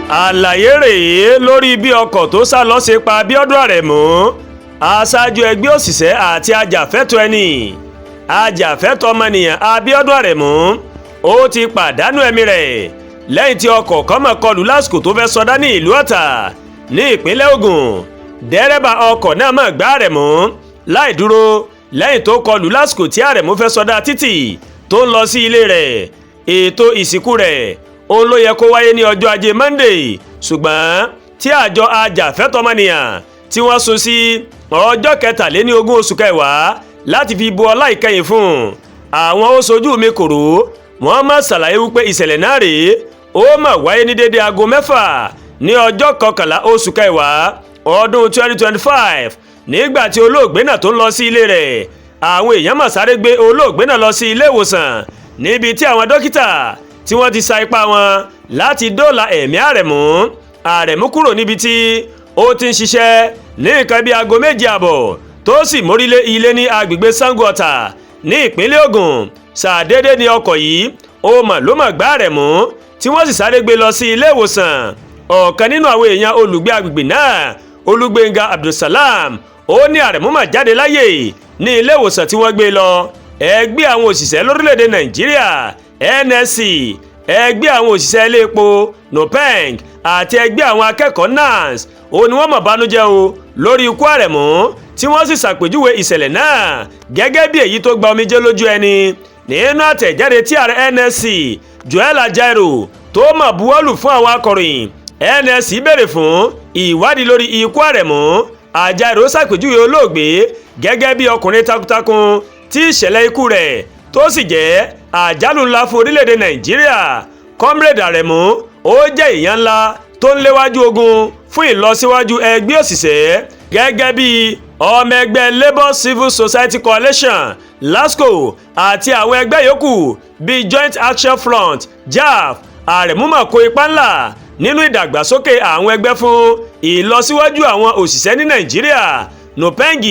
Àlàyé rèé lórí bí ọkọ̀ tó sá lọ ṣe pa Abíọ́dún Àrẹ̀mú, aṣáájú ẹgbẹ́ òṣìṣẹ́ àti ajàfẹ́tọ̀ọ́ ẹni ajàfẹ́tọ̀ọ́ ọmọnìyàn. Abíọ́dún Àrẹ̀mú ó ti pàdánù ẹ̀mí rẹ̀ lẹ́yìn tí ọkọ̀ kan mọ̀ kọlù lásìkò tó fẹ́ sọdá ní ìlú Ọ̀tà ní ìpínlẹ̀ Ògùn. Dẹ́rẹ́bà ọkọ̀ náà mọ̀ gbá Àrẹ̀mú láì dúró lẹ́yìn tó kọlù lásìkò tí Àrẹ̀mú fẹ́ sọdá títì tó ń lọ sí ilé rẹ̀. Ètò ìsìnkú rẹ̀ òun ló yẹ kó wáyé ní ọjọ́ Ajé Monday, ṣùgbọ́n tí àjọ ajàfẹ́tọ̀ọ́ ọmọnìyàn tí wọ́n sún sí ọjọ́ 23 oṣù kẹwàá láti fi bu ọlá ìkẹyìn fún un. Àwọn ó sojú mi kòrò wọ́n má ṣàlàyé wípé ìṣẹ̀lẹ̀ náà rèé ó mà wáyé ní dédé aago 6 ní ọjọ́ 11 oṣù kẹwàá ọdún 2025, nígbà tí olóògbé náà tó ń lọ sí ilé rẹ̀. Àwọn èèyàn mà sáré gbé olóògbé náà lọ sí ilé ìwòsàn, níbi tí àwọn dókítà tí wọ́n ti sa ipá wọn láti dóòlà ẹ̀mí Àrẹ̀mú. Àrẹ̀mú kúrò níbi tí ó ti ń ṣiṣẹ́ ní nǹkan bíi aago 7:30, tó sì mórílé ilé ní agbègbè Sango Ọ̀tà ní ìpínlẹ̀ Ògùn. Ṣàdédé ni ọkọ̀ yìí ó mà ló mà gbá Àrẹ̀mú, tí wọ́n sì sáré gbé lọ sí ilé ìwòsàn. Ọ̀kan nínú àwọn èèyàn olùgbé agbègbè náà, Olúgbénga Abdulsalam, ó ní Àrẹ̀mú mà jáde láyè ní ilé ìwòsàn tí wọ́n gbé lọ. Ẹgbẹ́ àwọn òṣìṣẹ́ lórílẹ̀‐èdè Nàìjíríà, NSC, ẹgbẹ́ àwọn òṣìṣẹ́ ilé epo, NUPENG, àti ẹgbẹ́ àwọn akẹ́kọ̀ọ́, NANS, ó ní wọ́n mọ̀ bánújẹ́ o lórí ikú Àrẹ̀mú, tí wọ́n sì ṣàpèjúwe ìṣẹ̀lẹ̀ náà gẹ́gẹ́ bí èyí tó gba omijé lójú ẹni. Nínú àtẹ̀jáde tí ààrẹ NSC, Joel Ajaero, tó mọ̀ buwọ́lù fún àwọn akọ̀ròyìn, NSC béèrè fún ìwádìí lórí ikú Àrẹ̀mú. Ajaero ṣàpèjúwe olóògbé gẹ́gẹ́ bí ọkùnrin takuntakun tí ìṣẹ̀lẹ̀ ikú rẹ̀ tó sì jẹ́ àjálù ńlá fún orílẹ̀-èdè Nàìjíríà. Comrade Àrẹ̀mú ó jẹ́ èèyàn ńlá tó ń léwájú ogun fún ìlọsíwájú ẹgbẹ́ òṣìṣẹ́ gẹ́gẹ́ bí ọmọ ẹgbẹ́ Labour Civil Society Coalition, LASCO, àti àwọn ẹgbẹ́ yòókù bíi Joint Action Front, JAF. Àrẹ̀mú mà kó ipa ńlá nínú ìdàgbàsókè àwọn ẹgbẹ́ fún ìlọsíwájú àwọn òṣìṣẹ́ ní Nàìjíríà. NUPENG,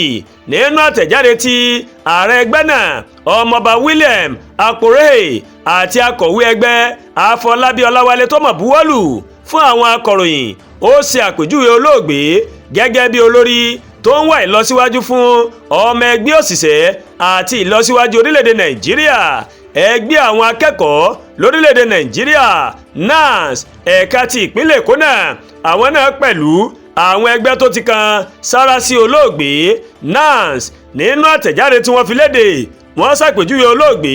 nínú àtẹ̀jáde tí ààrẹ ẹgbẹ́ náà, Ọmọọba William Akporehe, àti akọ̀wé ẹgbẹ́, Àfọlábí Ọláwálé, tó mọ̀ buwọ́lù fún àwọn akọ̀ròyìn, ó ṣe àpèjúwe olóògbé gẹ́gẹ́ bí olórí tó ń wá ìlọsíwájú fún ọmọ ẹgbẹ́ òṣìṣẹ́ àti ìlọsíwájú orílẹ̀-èdè Nàìjíríà. Ẹgbẹ́ àwọn akẹ́kọ̀ọ́ lórílẹ̀-èdè Nàìjíríà, NANS, ẹ̀ka ti ìpínlẹ̀ Èkó náà, àwọn náà pẹ̀lú àwọn ẹgbẹ́ tó ti kan sára sí olóògbé. NANS, nínú àtẹ̀jáde tí wọ́n fi léde, wọ́n ṣàpèjúwe olóògbé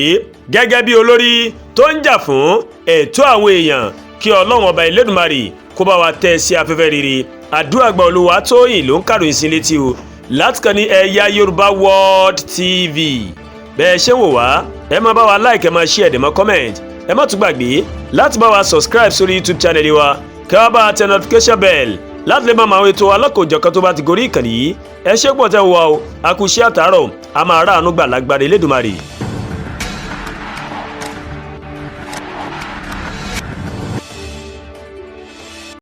gẹ́gẹ́ bí olórí tó ń jà fún ẹ̀tọ́ àwọn èèyàn. Kí Ọlọ́run Ọba Elédùmarè kó bá wa tẹ́ sí afẹ́fẹ́ rere. Àdúrà gba. Olúwa Tóyìn ló ń kàròyìn sí létí o láti kàn ní Ẹ̀yà Yorùbá World TV. Bẹ́ẹ̀ ṣé wò wá, ẹ máa bá wa like, ẹ máa share, ẹ máa comment. Ẹ má tún gbàgbé láti bá wa subscribe sórí YouTube channel wa, kẹ́ wá bá wa tẹ notification bell láti lè máa mọ àwọn ètò alákòójọ̀kan tó bá ti gorí ìkànnì yìí. Ẹ ṣé pọ̀ tẹ́ wá o, a kú iṣẹ́ àtàárọ̀, a máa ráàánú gbà lágbára Elédùmarè.